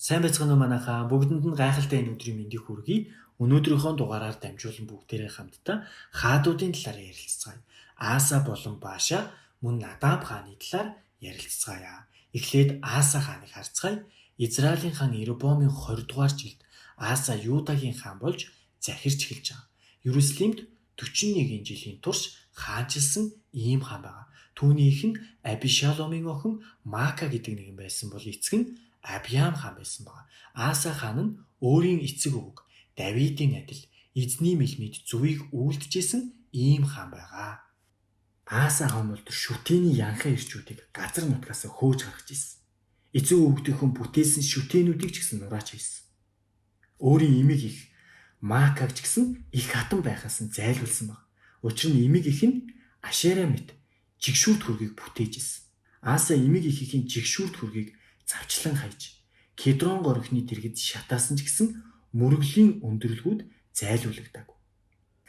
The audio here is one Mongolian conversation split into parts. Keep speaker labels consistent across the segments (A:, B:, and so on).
A: Сайн байцгаана уу манайхаа. Бүгдэнд нь гайхалтай энэ өдрийн мэндийг хүргэе. Өнөөдрийнхөө дугаараар дамжуулан бүгдээрээ хамтдаа хаадуудын талаар ярилцгаая. Аса болон Бааша мөн Надаб хааны талаар ярилцгаая. Эхлээд Аса хааныг харцгаая. Израилийн хаан Иеробоамын 20 дугаар жилд Аса Юдагийн хаан болж захирч эхэлж байгаа. Иерусалимд 41 жилийн турш хаанчилсан ийм хаан байгаа. Түүний эх нь Абишаломын охин Мака гэдэг нэгэн байсан бол эцэг нь Абиам хаан байсан байгаа. Аса хаан нь өөрийн эцэг өвөг Давидын адил эзний мэлмид зүвийг үйлдэжсэн ийм хаан байгаа. Аса хаан бол шүтээний янхан ирчүүдийг газар нутгаас хөөж гаргаж ирсэн. Эцэг өвгдийнхөө бүтээсэн шүтээнүүдийг ч гэсэн нурааж хийсэн. Өөрийн эмэг их Макаг ч гэсэн их хатан байхаас нь зайлуулсан баг. Учир нь эмэг их нь Ашера мэт жигшүүрт хөргийг бүтээж ирсэн. Аса эмэг ихийн жигшүүрт хөргийг завчлан хайж Кедрон горхны дэргэд шатаасан ч гэсэн мөргөлийн өндөрлгүүд зайлуулагдаагүй.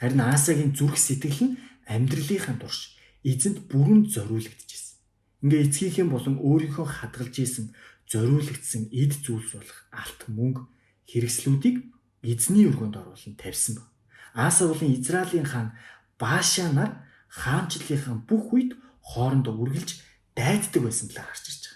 A: Харин Асагийн зүрх сэтгэл нь амьдралынхаа турш эзэнд бүрэн зориулагдчихсэн. Ингээ эцгийнхээ болон өөрийнхөө хадгалж исэн зориулагдсан эд зүйлс болох алт мөнгө хэрэгслүүдийг эзний өргөнд оруулан тавьсан баг. Аса болон Израилийн хаан Бааша нар хаанчлалынхаа бүх үед хоорондоо үргэлж дайддаг байсан талаар гарч ирж байгаа.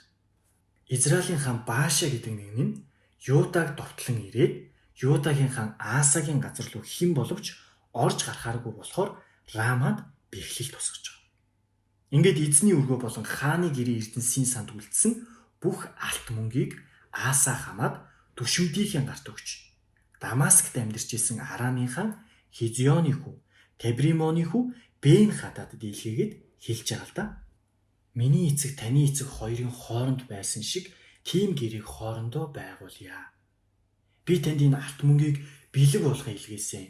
A: Израилийн хаан Бааша гэдэг нэг нь Юдаг довтлон ирээд Юдагийн хаан Асагийн газар руу хэн боловч орж гарахааргүй болохоор Рамад бэхлэл тусгаж байгаа. Ингээд эзний өргөө болон хааны гэрээ эрдэнсийн санд үлдсэн бүх алт мөнгийг Аса хамаад түшимдийнхээ гарт өгч Дамаскт амьдарч исэн Арамын хаан Хизионы хүү Табримоны хүү Бен Хададад илгээгээд хэлж байгаа л да. Миний эцэг таны эцэг хоёрын хооронд байсан шиг тийм гэрээг хоорондоо байгуулъя. Би танд энэ алт мөнгийг бэлэг болгон илгээсэн.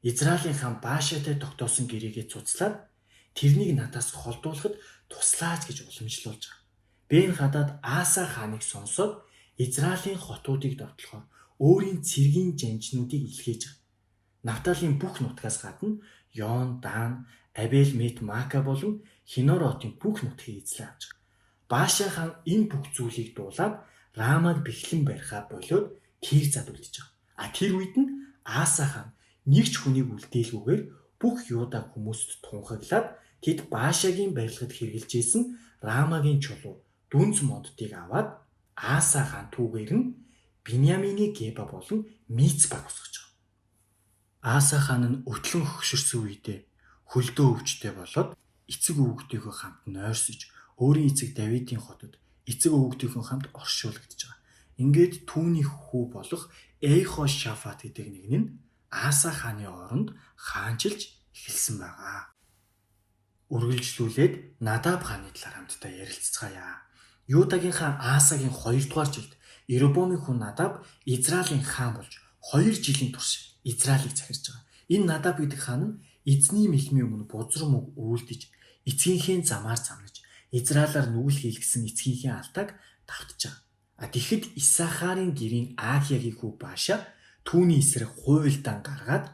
A: Израилийн хаан Баашатай тогтоосон гэрээгээ цуцлаад тэрнийг надаас холдуулахад туслаач гэж уламжлуулж байгаа. Бен Хадад Аса хааныг сонсоод Израилийн хотуудыг довтлохоор өөрийн цэргийн жанжнуудыг илгээж байгаа. Нафталийн бүх нутгаас гадна Йон, Дан, Абел, Мет, Мака болон Хиноротын бүх нутгийг эзлэн авч байгаа. Бааша хаан энэ бүх зүйлийг дуулаад Рамаг бэхлэн барихаа болиод Тирзад үлдэж байгаа. А тэр үед нь Аса хаан нэг ч хүнийг үлдээлгүйгээр бүх Юда хүмүүст тунхаглаад тэд Баашагийн барилгад хэрглэж исэн Рамагийн чулуу дүнц моддыг аваад Аса хаан түүгээр нь Биньямины Геба болон Мицбаг босгож байгаа. Аса хаан нь өтлөн хөгшөрсөн үедээ хөлдөө өвчтэй болоод эцэг өвгдийнхөө хамт нойрсож өөрийн эцэг Давидын хотод эцэг өвгдийнхөө хамт оршуулгадж байгаа. Ингээд түүний хүү болох Эйхо Шафат гэдэг нэг нь Аса хааны оронд хаанчилж эхэлсэн байгаа. Үргэлжлүүлээд Надаб хааны талаар хамтдаа ярилцгаая. Юдагийн хаан Асагийн 2 дугаар жилд Иеробоамын хүн Надаб Израилийн хаан болж 2 жилийн турш Израилийг захирч байгаа. Энэ Надаб гэдэг хаан нь эзний мэлмийн өмнө бузар мөг үйлдэж эцгийнхээ замаар замнаж Израилаар нүгэл хийлгэсэн эцгийнхээ алдааг давтж байгаа. А тэгэхэд Исахарын гэрийн Ахиагийн хүү Бааша түүний эсрэг хуйлдаан гаргаад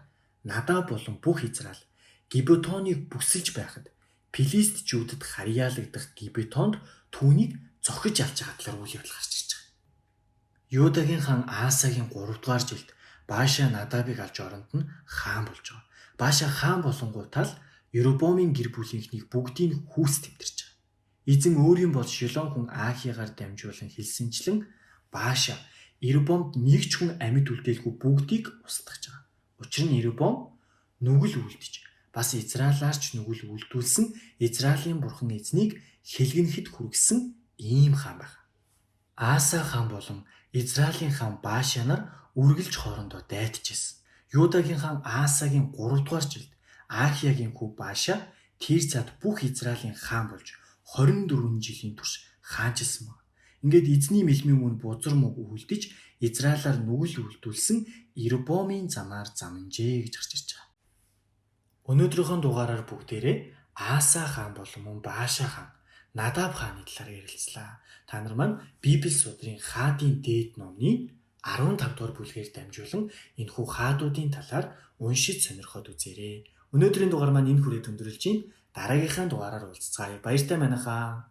A: Надаб болон бүх Израиль Гибетоныг бүсэлж байхад Филистичүүдэд харьяалагдах Гибетонд түүнийг зохиж авч байгаа талаар үйл явдал гарч ирж байгаа. Юдагийн хаан Асагийн 3 дугаар жилд Бааша Надабыг авч оронд нь хаан болж байгаа. Бааша хаан болонгуутаа л Еробоамын гэр бүлийнхнийг бүгдийг хүүс тэмдэрч байгаа. Эзэн өөрийн бол Шилон хүн Ахигаар дамжуулан хэлсэнчлэн Бааша Еробоамд нэг ч хүн амьд үлдээлгүй бүгдийг устгаж байгаа. Учир нь Еробоам нүгэл үлдэж бас Израилаарч нүгэл үлдүүлсэн Израилийн бурхан эзнийг хэлгэнэхэд хүргэсэн ийм хаан байна. Аса хаан болон Израилийн хаан Бааша нар үргэлж хоорондоо дайтажсэн. Юдагийн хаан Асагийн 3 дугаар жилд Ахиагийн хүү Бааша Тирцад бүх Израилийн хаан болж 24 жилийн турш хаанчилсан байна. Ингээд эзний мэлмийн өмнө бузар мөг үлдэж Израилаар нүгэл үлдүүлсэн Иеробоамын замаар замнжээ гэж гарч ирж байгаа. Өнөөдрийнхөө дугаараар бүгдээрээ Аса хаан болон мөн Бааша хаан, Надаб хааны талаар ярилцлаа. Та нар маань Библи судрын хаадын дээд номны 15 дугаар бүлгээр дамжуулан энэхүү хаадуудын талаар уншиж сонирхоод үзээрэй. Өнөөдрийн дугаар маань энэ хүрээд өндөрлөж байна. Дараагийнхаа дугаараар уулзцаая. Баяртай манайхаа.